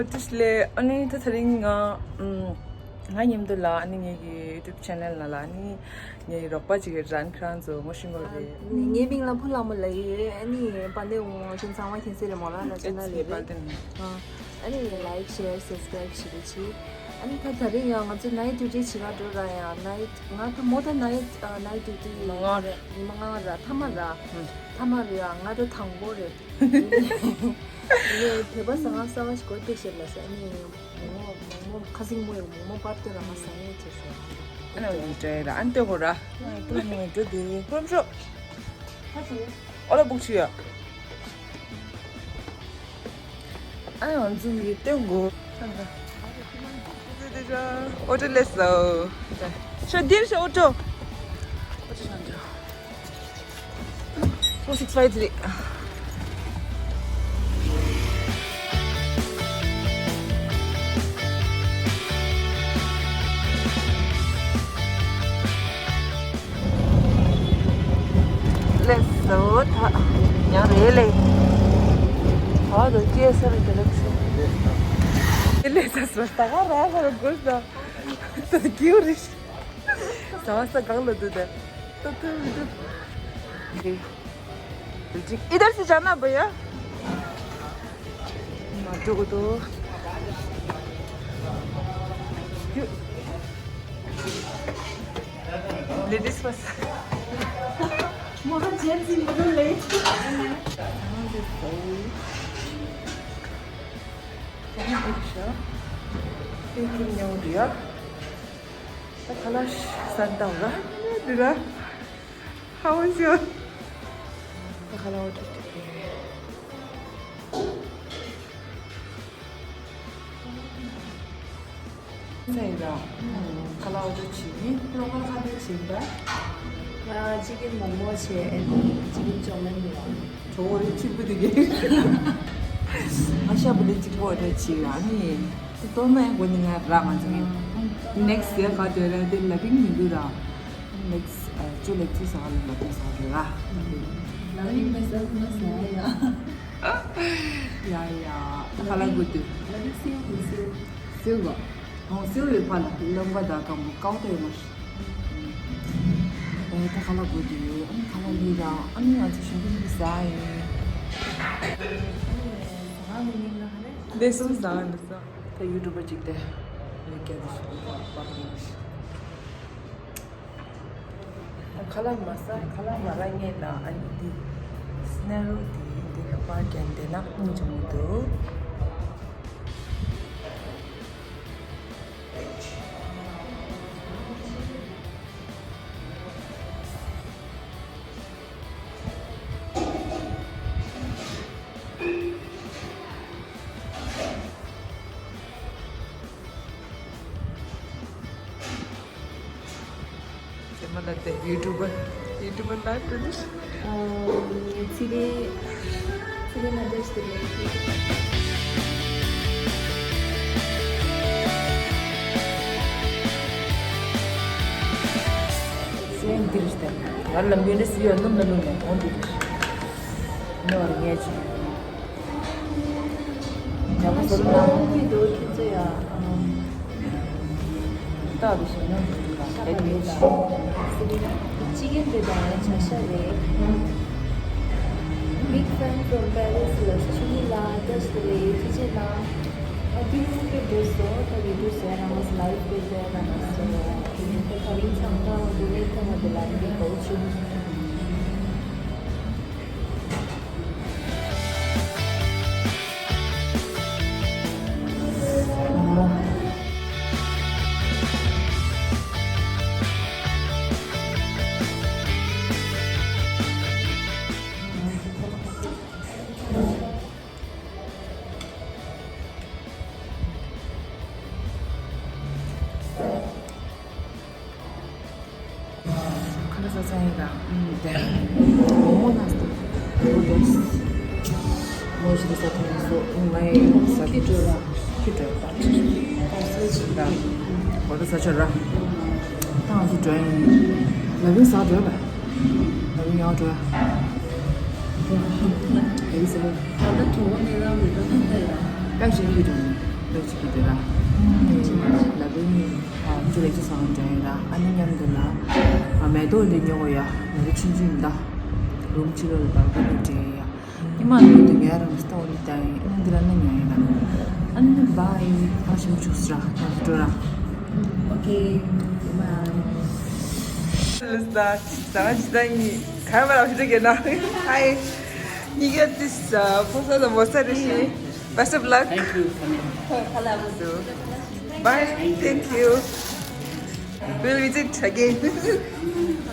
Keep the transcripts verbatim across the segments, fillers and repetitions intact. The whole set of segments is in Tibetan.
ཏུ་ལེ། ཨ་ནི་ད་དེ་རིང་ང་ཨམ་ང་མཉམ་དུ་ལ་ཨ་ནི་ངེད་ཀྱི་YouTube channel ནང་ལ་ཨ་ནི་ངའི་རོགས་པ་ཅིག་གི་རན་ཁྱེད་རང་ཚོ་ངོ་ཤེས་ཀྱི་རེད། ངའི་མིང་ལ་ཕུ་ལ་མོ་ལབ་ཡོད། ཨ་ནི་པ་ནེ་འོང་ཤིན་ཚང་མ་མཁྱེན་གསལ་རེད་མོ་ལ་ན་ཅི་ན་ལེ་རེད། ཨ་ནི་like share subscribe བྱེད་རོགས་གྱིས། ཨ་ནི་ད་དེ་རིང་ཡང་ང་ཚོ་night duty བྱེད་ག་འགྲོ་ར་ཡ། night ང་ད་མོ་ད་night night duty ཉི་མ་ལྔ་རེད། ཉི་མ་ལྔ་ར་ཐ་མ་ར་ཐ་མ་རེད་ཡ། ང་ད་དང་པོ་རེད། ལས་བོད་པ་ཟ་ང་གསར་པ་ཞིག་གོ་དཔེ་བཤད་ལ་ཟ་ནི་མོག་མོག་མོག་མོག་ཁ་སིང་མོ་ཡོད། མོག་མོག་པར་ཏེ་ར་ང་ཟ་ངེས་བྱས་ཟ། ཨ་ནི་འདི་འདྲ་ར་ཨ་ནི་ལྟོས་གོ་ར། ཨ་ནི་པུ་ར་མོ་འགྲོ་དེ་པུ་ར་མོ་ཤོ། ཁ་སིང་ཨོ་ལ་སྦུག་ཆུ་ཡ། ཨ་ཡང་འཛུམ་གྱིས་སྟོན་དགོས། ཨོ་ཏོ་སླེབས་སོང་། ཤོ་འདིར་ཤོ་ཨོ་ཏོ། ཨོ་ཏོ་ཤོ་འདིར། Four six five three། ལས་སོ་ཐ་ཡང་རེད་ལེ། ཧ་དོ་ཀྱེ་སར་དེ་ལེགས་སོ། ལས་ས་སོ་ད་ག་ར་ག་ར་དགོས་ད། ད་ཀྱེ་རེད། ས་ས་གང་ལ་འདུག་ད། ད་ད་ད། ཅིག་ཨི་དར་སི་ཇཱ་ན་བ་ཡ། མ་འགྲོ་གི་འདུག Ladies first. མོ་ར་ཇེན་སི་མི་འདུག་ལེ། ད་ཁ་ལག་ཟ་བཏང་ར། འདི་ར། How was your? ད་ཁ་ལག་འོ་ཏོ་ཏོ་ཡེ། ཚེ་ཡིན་ར། ཁ་ལག་འོ་ཏོ་བྱེད་ཀྱི། ལོ་ཁ་ལག་ཁ་ཏོ་བྱེད་པ། ང་ཅི་ཀིན་མོག་མོག་བྱས། ཨེ་ཅི་ཀིན་ཅོག་ལེན་འདི་ར། ཇོ་བོ་རེ་གཅིག་པུ་འདི་གས། ང་ཤ་བུ་ལི་གཅིག་པོ་འོ་ཏོ་བྱེད་ར་ནི། ཏོ་མ་ཡང་གོ་ནི་ང་ར་ང་ཚོ་གི། Next year ག་དུས་ར་དེ་ལ་པིང་མི་འདུག་ར། Next ཨ་ཅོ་ལེགས་ཚུལ་ཟ་ག་ལ་ལ་པིང་ཟ་གི་ར། ལ་པིང་མི་ཟ་ཟ་ཟ་ཡ། ཡ་ཡ། ད་ཁ་ལག་དགོས་དུས། ལ་པིང་སེའུ་དགོས་སེའུ། སེའུ་ག་ཧོང་སེའུ་ཡོད་པ་ལ་ལམ་པ་ད་ཀ་མོ་ཀའོ་ཏ་ཡོད་མ་ཤི། ཨེ་ད་ཁ་ལག་དགོས་དུས་ཨ་ནི་ཁ་ལག་ཡིན་ར། ཨ་ནི་ང་ཚོ་ཞིམ་པོ་ཞིམ་པོ་ཟ་ཡིན། ལས་གསུམ་ཟ་འདི་ཟ། ད་ཡུ་ཊུབ་པ་ཅིག་དེ་ལས་ཀྱང་དེ་ཞིག་པར་པར་མ་ཤི། ཁ་ལག་མ་ཟ། ཁ་ལག་མ་རག་ངེས་ལ། ཨ་ནི་འདི་སྣེ་རོ་འདི་འདི་ལ་པར་རྒྱན་དེ་ན་ཨུང་ཅང་མི་འདུག་ཚེ་མ་ལ་དེ་ཡུ་ཊུབ་པ། ཡུ་ཊུབ་པ་ལ་དེ་ནི། ཚེ་རིང་། ཚེ་རིང་མ་འདྲ་ཞིག་ལས། ཚེ་རིང་འདིར་ཞིག་ང་ལ་མི་འདྲ་སི་ཡོད་ནམ་ལ་ནུ་ནས་འོང་འདིར་ཞིག་ནོར་ངས་ཅི། ཡག་པོ་ཟེར་ན། ད་དེ་བཞིན་ནོར་འདི་ལ་ལས་ངས་ཅི། ཅི་གིན་དེ་དང་ཡང་བྱ་ཤ་རེད། Big fan from Paris ལ་ཆུ་མི་ལ་བཀྲ་ཤིས་བདེ་ལེགས་ཐུགས་རྗེ་གནང་། ཨ་ཏི་རུ་སྐད་འགྲོ་སོང་། ད་ཡུ་ཊུབ་ཟེར་རང་ལ་ལའིབ་སྐད་ཟེར་རང་ལ་སོང་། ད་ག་རིང་ཚང་ཐང་དེ་ནས་ཐོག་མ་དེ་ལ་འདི་གའུ་ཆུ། ཁ་ལག་ཟ་ཚར་ཡིན་ད། ཨུམ། དེ་མོག་མོག་ན་སྟེ། མོག་དེ་མོག་ཞིག་ཟ་ཐུབ་མ་སོང་། ཨུམ། ང་ཡི་ཟ་ཐུབ་སོང་། ཁྱི་འགྲོ་ར། ཁྱི་འགྲོ་ར། ད་འོ་ད་ཟ་ཆོག་ར། ད་ང་ཚོ་འགྲོ་ཡིན། ལ་བིང་ཟ་འགྲོ་བས། ལ་བིང་ཡང་འགྲོ་བས། ཨེ་ཟ། ད་ལྟ་གྲོད་ཁོག་ནས་རང་མི་འགྲོ་ན་ད་ཡ། ད་ཞིག་ཁྱི་འགྲོ། ལོ་གཅིག་གི་དེ་ར། ལ་བེ་ནི་ཨ་ཅི་ལེགས་ཅི་སང་འདྲ་ཡིན་ར། ཨ་ནི་མཉམ་དུ་ལ་ཨ་མེ་ཏོག་འདི་ཉོ་གོ་ཡ། མེ་ཏོག་ཆུང་ཆུང་ཡིན་ད། རུམ་ཕྱི་ལོགས་ལ་བར་ཁོ་ནི་འདྲ་ཡ། ཉི་མ་ལོ་དུ་ཉལ་རང་སྟོང་ནི་ད་ཡིན། ཨ་ནི་འདི་ར་ནི་ཉལ་ཡིན་ར། ཨ་ནི་བྷའི། ཨ་ཞིམ་ཆུགས་ར། ང་ཚོ་འགྲོ་ར། ཨོ་ཁེ། བྷའི། ལ་ས་ཅི་ས་ཅི་ད་ཡིན། ག་མ་ར་ཕི་ཏྲ་གེ་ན། Hi. You get this uh, posa the mosa rishi. Best of luck. Thank you. Bye. Thank you. We'll visit again. ཁ་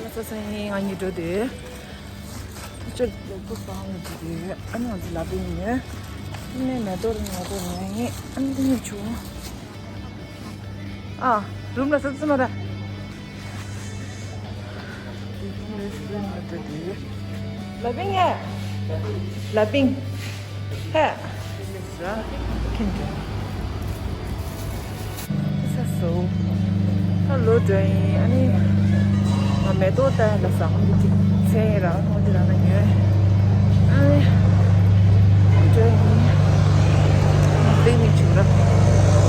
ལག་ཟ་ས་ཡིན། ང་གཉིས་འགྲོ་དུས། ཅོ་ལོ་པོ་སང་ལ་འགྲོ་དུས། ཨ་ནི་ང་ཚོ་ལ་བེ་ནི་ནས་མེ་ཏོག་རིང་མེ་ཏོག་རིང་ཡིན། ཨ་ནི་དེ་ནས་བྱུང་། ཨ། རུམ་ལ་ས་ཙི་མ་ར། ལ་པིང་ཡ། ལ་པིང་། ཧེ། ཁིན་ཏུ། ས་སོ། ད་ལོ་འདྲ་ཡིན། ཨ་ནི། ང་མེ་ཏོག་ལྟ་ཡ་ལ་ཟ་ཁང་དུ་ཅིག་ཚེ་རང་ཁོང་དེ་རང་ན་ཉོས། ཨ་ནི། འདྲ་ཡིན། ང་བེ་མི་བྱུང་ར།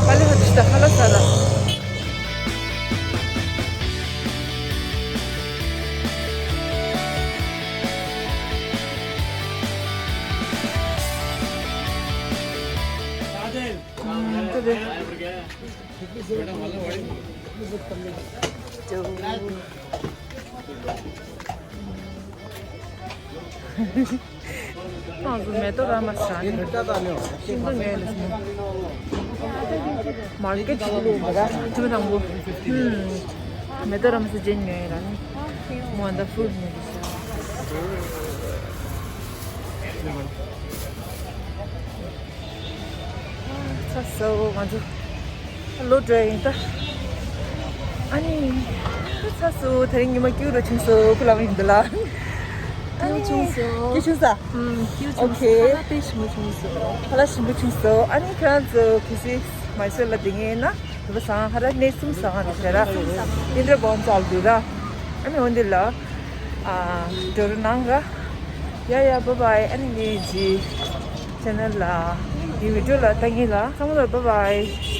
ཁ་ལེ་ཧ་དི་ཤི་ད་ཁ་ལ་ས་ལ། ང་ཚོ་མེ་ཏོག་ར་མ་ཟ་ནས་ཤིང་ཏོག་ཉོས་ལ་སོང་། མར་ཀེ་ཊི་ལ་ཡིན་པ་ར། ཐུ་མི་དང་པོ། ཧུམ། མེ་ཏོག་ར་མ་ཟ་ཇེན་ཉོས་ཡིན་ར་ནི། མོ་ཨན་ད་ཕུལ་ཉོས་ལ་སོང་། ཚ་སོ་ང་ཚོ། ལོ་འདྲ་ཡིན་ད། ཨ་ནི། ཚ་སོ་དེ་རིང་ཉི་མ་སྐྱིད་རུ་ཆུང་སོ་ཁུ་ལ་མིན་འདི་ལ། ཨ་ནི། སྐྱིད་ཆུང་སོ། སྐྱིད་ཆུང་ས། ཨུམ། སྐྱིད་ཆུང་སོ། ཨོ་ཁེ། ཁ་ལག་དཔེ་ཞིམ་པོ་བྱུང་སོ། ཁ་ལག་ཞིམ་པོ་བྱུང་སོ། ཨ་ནི་ཁྱེད་རང་ཚོ་གལ་སྲིད་མ་སོ་ལ་དེ་ངེས་ན་རུ་བ་སང་ཧ་ར་གནས་གསུམ་སང་ཧ་ར་ཤ་ར། ཨིན་དྲ་བོན་ཙལ་དུ་ར། ཨ་ནི་འོན་ཏེ་ལ། ཨ། འགྲོ་རུ་ནང་ར། ཡ་ཡ་བྷའི་བྷའི། ཨ་ནི་ངའི་ཇི་ཆེ་ནལ་ལ། ངའི་བི་ཌིའོ་ལ་ལྟ་ངེས་ལ་ཚང་མ་ལ་བྷའི་བྷའི།